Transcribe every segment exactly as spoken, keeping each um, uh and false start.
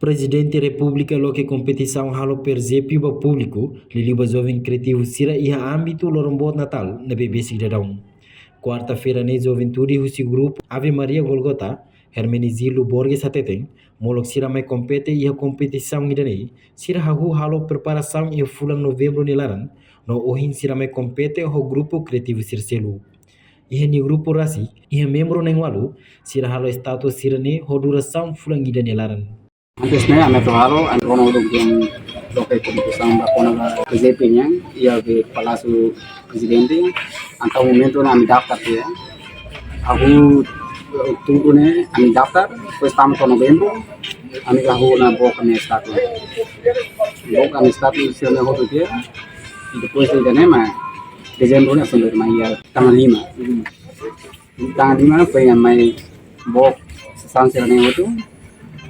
Prezidente Repúblika loke kompetisaun halo perzepi ba públiku, liuliu ba joven kriativu sira iha ámbitu loron boot Natál ne'ebé besik daudaun. Kuarta-feira ne'e joventude husi grupu Ave Maria Golgota, Hermenegildo Borges hateten, molok sira mai kompete iha kompetisaun ida-ne'e, sira hahú halo preparasaun iha fulan Novembru nia laran, no ohin sira mai kompete ho grupu kriativu sira seluk. Iha nia grupu rasik, iha membru na'in-ualu, sira halo estátua sira-ne'e ho durasaun fulan ida nia laran. Antes ne'e, ami atu halo, ami rona uluk dehan loke kompetisaun ba kona-ba P J P nian, iha be Palásiu Prezidente, entaun momentu ne'e ami daftar tiha. Hahú, eh, tudu ne'e, ami daftar, depois tama to'o Novembru, ami hahú ona book ami-nia estátua. Book ami-nia estátua sira-ne'e hotu tiha, i depois ida-ne'e mak Dezembru ne'e atu mai iha tanggal lima. Tanggal lima ne'e foin ami mai book sasán sira-ne'e hotu.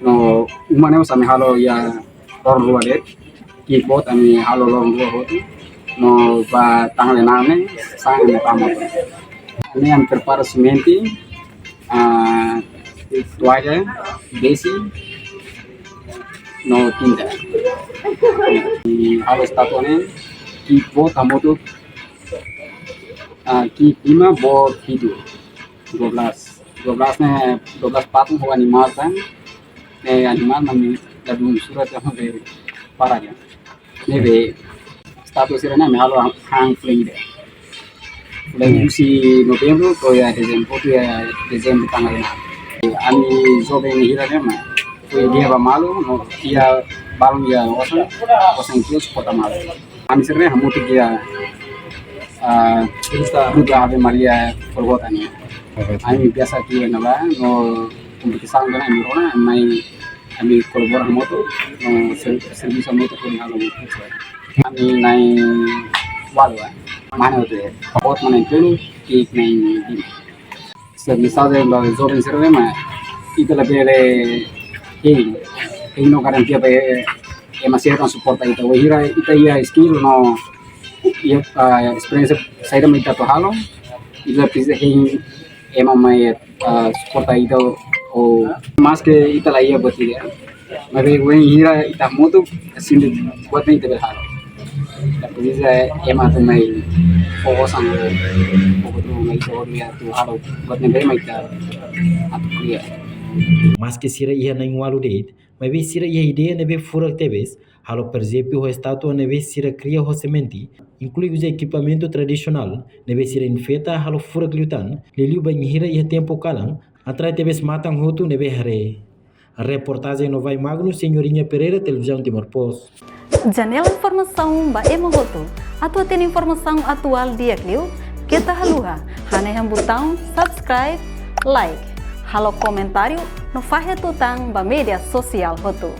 No uma ne'e mós ami halo iha loron rua de'it. Ki'ik boot ami halo loron rua hotu. No ba tanggal enam ne'e sasán ami tama. Ne'e ami prepara simente, ah, toalla, besi, no tinta. I halo estátua ne'e, ki'ik boot hamutuk, ah, ki'ik lima, boot hitu. Dua belas. Dua belas ne'e, dua belas patung ho animál tan. Ne'e animál mak ami ladún sura tan be para ya. Ne'ebé estátua sira-ne'e ami halo han, han fulan ida. Fulan husi Novembru to'o iha Dezembru, to'o iha Dezembru tanggal enam. Ami joven hira ne'e mak foin ideia ba malu, no iha balun iha osan, osan kios kota malu. Ami sira-ne'e hamutuk iha, ah, grupu Ave Maria Golgota nian. Oke. Ami biasa tiha ona ba, no kompetisaun ne'e ami rona, ami, ami kolabora hamutuk, no ser-, servisu hamutuk hodi halo. Ami na'in-ualu, ah. Mane hotu, boot mak na'in-tolu, ki'ik na'in-lima. Sira mensajen ba joven sira-ne'e mak ita labele hein, hein no garantia ba ema sira atu suporta ita. Wainhira ita iha skill no iha, ah, esperiénsia saida mak ita atu halo, ita presiza hein ema mai, ah, suporta ita, ou maske ita la iha buat ida. Maibé wainhira ita hamutuk, sente buat ne'e ita bele halo. Ita presiza ema atu mai fó osan, fó buat ne'e mai ita hodi atu halo buat ne'ebé mak ita atu kria. Maske sira iha na'in-ualu de'it, maibé sira iha ideia ne'ebé furak tebes, halo perzepi ho estátua ne'ebé sira kria ho simente, inklui uza ekipamentu tradisionál ne'ebé sira enfeita halo furak liután, liuliu bainhira iha tempu kalan, atrai tebes matan hotu ne'ebé haree. Reportajen Novai Magno, Senhorinha Pereira, Televizaun Timor Post. Janela informasaun ba ema hotu. Atu hatene informasaun atuál di'ak liu, keta haluha hanehan butaun subscribe, like, halo komentáriu no fahe tutan ba média sosiál hotu.